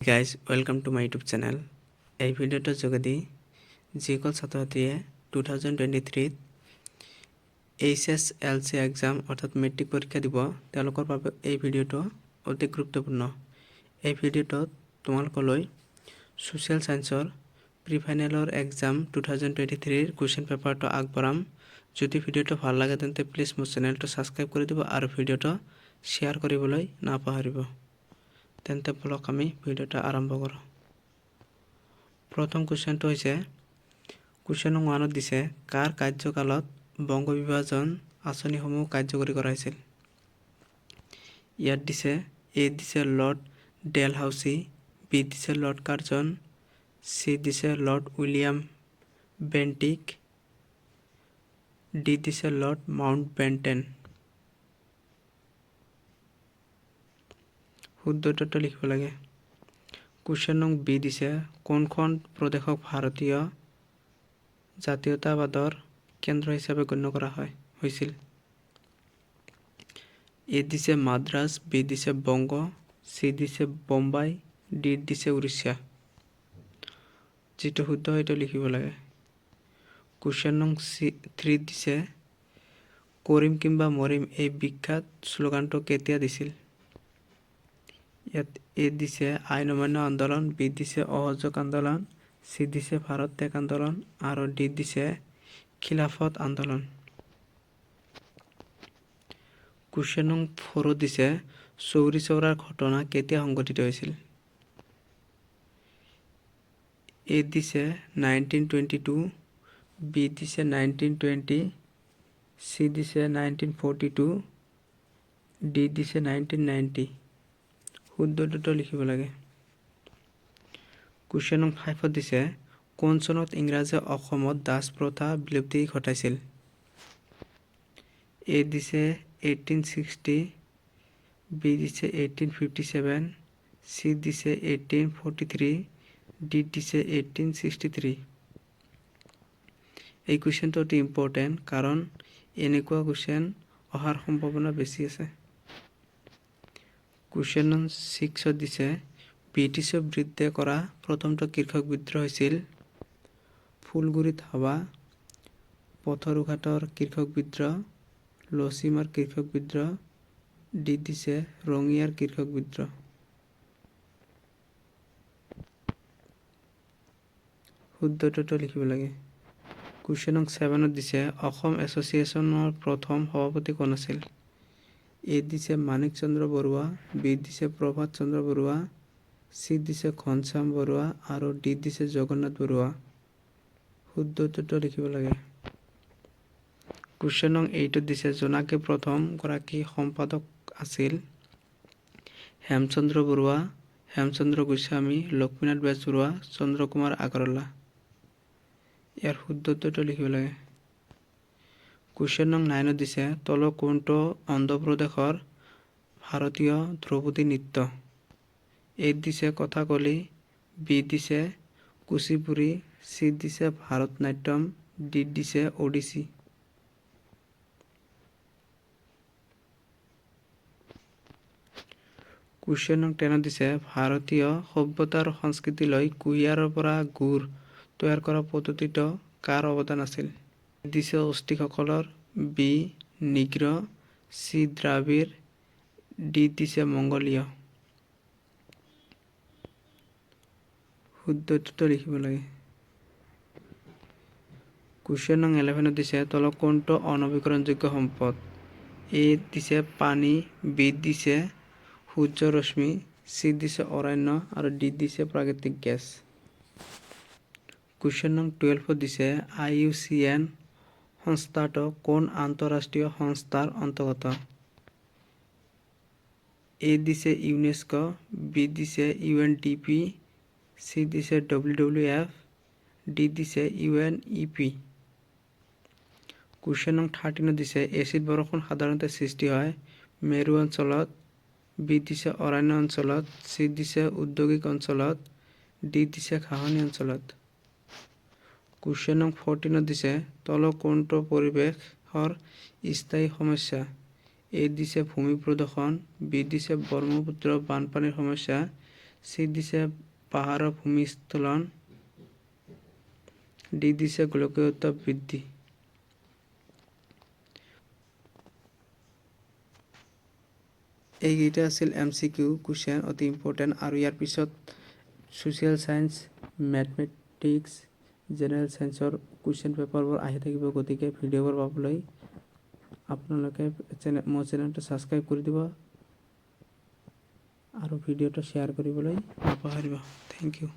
Guys, welcome to my YouTube channel. এই ভিডিঅ'টোৰ যোগেদি যিসকল ছাত্ৰ ছাত্ৰীয়ে 2023ত এইচএছএলচি এক্সাম অৰ্থাৎ মেট্ৰিক পৰীক্ষা দিব, তেওঁলোকৰ বাবে এই ভিডিঅ'টো অতি গুৰুত্বপূৰ্ণ। এই ভিডিঅ'টোত তোমালোকলৈ ছ'চিয়েল ছায়েন্সৰ প্ৰি ফাইনেলৰ এক্সাম 2023ৰ কুৱেশ্যন পেপাৰটো আগবঢ়াম। যদি ভিডিঅ'টো ভাল লাগে, তেন্তে প্লিজ মোৰ চেনেলটো ছাবস্ক্ৰাইব কৰি দিব আৰু ভিডিঅ'টো শ্বেয়াৰ কৰিবলৈ নাপাহৰিব। তেন্তে বলক, আমি ভিডিঅ'টো আৰম্ভ কৰোঁ। প্ৰথম কুৱেশ্যনটো হৈছে, কুৱেশ্যন নং ওৱানত দিছে, কাৰ কাৰ্যকালত বংগ বিভাজন আঁচনিসমূহ কাৰ্যকৰী কৰা হৈছিল? ইয়াত দিছে, এ দিছে লৰ্ড ডেলহাউচি, বি দিছে লৰ্ড কাৰ্জন, চি দিছে লৰ্ড উইলিয়াম বেণ্টিক, ডি দিছে লৰ্ড মাউণ্ট বেণ্টেন। শুদ্ধ উত্তৰটো লিখিব লাগে। কুৱেশ্যন নং বি দিছে, কোনখন প্ৰদেশক ভাৰতীয় জাতীয়তাবাদৰ কেন্দ্ৰ হিচাপে গণ্য কৰা হৈছিল? এ দিছে মাদ্ৰাজ, বি দিছে বংগ, চি দিছে বোম্বাই, ডি দিছে উৰিষ্যা। যিটো শুদ্ধ সেইটো লিখিব লাগে। কুৱেশ্যন নং চি থ্ৰী দিছে, কৰিম কিম্বা মৰিম এই বিখ্যাত শ্লোগানটো কেতিয়া দিছিল? ইয়াত এ দিছে আইন অমান্য আন্দোলন, বি দিছে অসহযোগ আন্দোলন, চি দিছে ভাৰত ত্যাগ আন্দোলন আৰু ডি দিছে খিলাফত আন্দোলন। কুৱেশ্যন নং ফ'ৰত দিছে, চৌৰি চৌৰাৰ ঘটনা কেতিয়া সংঘটিত হৈছিল? এ দিছে 1922, বি দিছে 1920, চি দিছে 1942, ডি দিছে 1990। শুদ্ধ উত্তৰটো লিখিব লাগে। কুৱেশ্যন নং ফাইভত দিছে, কোন চনত ইংৰাজে অসমত দাস প্ৰথা বিলুপ্তি ঘটাইছিল? এ দিছে 1860, বি দিছে 1857, চি দিছে 1843, ডি দিছে 1863। এই কুৱেশ্যনটো অতি ইম্পৰ্টেণ্ট, কাৰণ এনেকুৱা কুৱেশ্যন অহাৰ সম্ভাৱনা বেছি আছে। কুৱেশ্যন নং ছিক্সত দিছে, ব্ৰিটিছৰ বিৰুদ্ধে কৰা প্ৰথমটো কৃষক বিদ্ৰোহ হৈছিল? ফুলগুৰিত হাৱা, পথৰুঘাটৰ কৃষক বিদ্ৰোহ, লছিমাৰ কৃষক বিদ্ৰোহ, ডি দিছে ৰঙিয়াৰ কৃষক বিদ্ৰোহ। শুদ্ধ লিখিব লাগে। কুৱেশ্যন নং ছেভেনত দিছে, অসম এছ'চিয়েশ্যনৰ প্ৰথম সভাপতি কোন আছিল? এ দিছে মাণিক চন্দ্ৰ বৰুৱা, বি দিছে প্ৰভাত চন্দ্ৰ বৰুৱা, চি দিছে ঘনশ্যাম বৰুৱা আৰু ডি দিছে জগন্নাথ বৰুৱা। শুদ্ধ উত্তৰটো লিখিব লাগে। কুৱেশ্যন নং এইটত দিছে, জোনাকী প্ৰথম গৰাকী সম্পাদক আছিল? হেমচন্দ্ৰ বৰুৱা, হেমচন্দ্ৰ গোস্বামী, লক্ষ্মীনাথ বেজবৰুৱা, চন্দ্ৰকুমাৰ আগৰৱালা। ইয়াৰ শুদ্ধ উত্তৰটো লিখিব লাগে। কুৱেশ্যন নং নাইনত দিছে, তলৰ কোনটো অন্ধ্ৰপ্ৰদেশৰ ভাৰতীয় ধ্ৰুপদী নৃত্য? এ দিছে কথাকলি, বি দিছে কুচিপুড়ি, চি দিছে ভাৰতনাট্যম, ডি দিছে ওডিচি। কুৱেশ্যন নং টেনত দিছে, ভাৰতীয় সভ্যতা আৰু সংস্কৃতিলৈ কুঁহিয়াৰৰ পৰা গুড় তৈয়াৰ কৰা পদ্ধতিটো কাৰ অৱদান আছিল? দিছে অষ্ট্ৰিকসকলৰ, বি নিগ্ৰ, চি দ্ৰাবিড়, ডি দিছে মংগোলীয়। শুদ্ধ উত্তৰটো লিখিব লাগে। কুৱেশ্যন নং 11ত দিছে, তলৰ কোনটো অনবীকৰণযোগ্য সম্পদ? এ দিছে পানী, বি দিছে সূৰ্য ৰশ্মি, চি দিছে অৰণ্য আৰু ডি দিছে প্ৰাকৃতিক গেছ। কুৱেশ্যন নং 12ত দিছে, আইইউচিএন সংস্থাটো কোন আন্তঃৰাষ্ট্ৰীয় সংস্থাৰ অন্তৰ্গত? এ দিছে ইউনেস্কো, বি দিছে ইউএনডিপি, চি দিছে ডব্লিউডব্লিউএফ, ডি দিছে ইউএনইপি। কুৱেশ্যন নং 13ত দিছে, এচিড বৰষুণ সাধাৰণতে সৃষ্টি হয় মেৰু অঞ্চলত, বি দিছে অৰণ্য অঞ্চলত, চি দিছে ঔদ্যোগিক অঞ্চলত, ডি দিছে ঘাঁহনি অঞ্চলত। কুৱেশ্যন নং 14ত দিছে, তলৰ কোনটো পৰিৱেশৰ স্থায়ী সমস্যা? এ দিছে ভূমি প্ৰদূষণ, বি দিছে ব্ৰহ্মপুত্ৰ বানপানীৰ সমস্যা, চি দিছে পাহাৰৰ ভূমিস্খলন, ডি দিছে গোলকীয় উত্তাপ বৃদ্ধি। এইকেইটা আছিল এমচিকিউ কুৱেশ্যন, অতি ইম্পৰ্টেণ্ট। আৰু ইয়াৰ পিছত ছ'চিয়েল ছায়েন্স, মেথমেটিক্স, জেনেৰেল ছায়েন্সৰ কুৱেশ্যন পেপাৰবোৰ আহি থাকিব। গতিকে ভিডিঅ'বোৰ পাবলৈ আপোনালোকে মোৰ চেনেলটো ছাবস্ক্ৰাইব কৰি দিব আৰু ভিডিঅ'টো শ্বেয়াৰ কৰিবলৈ নাপাহৰিব। Thank you.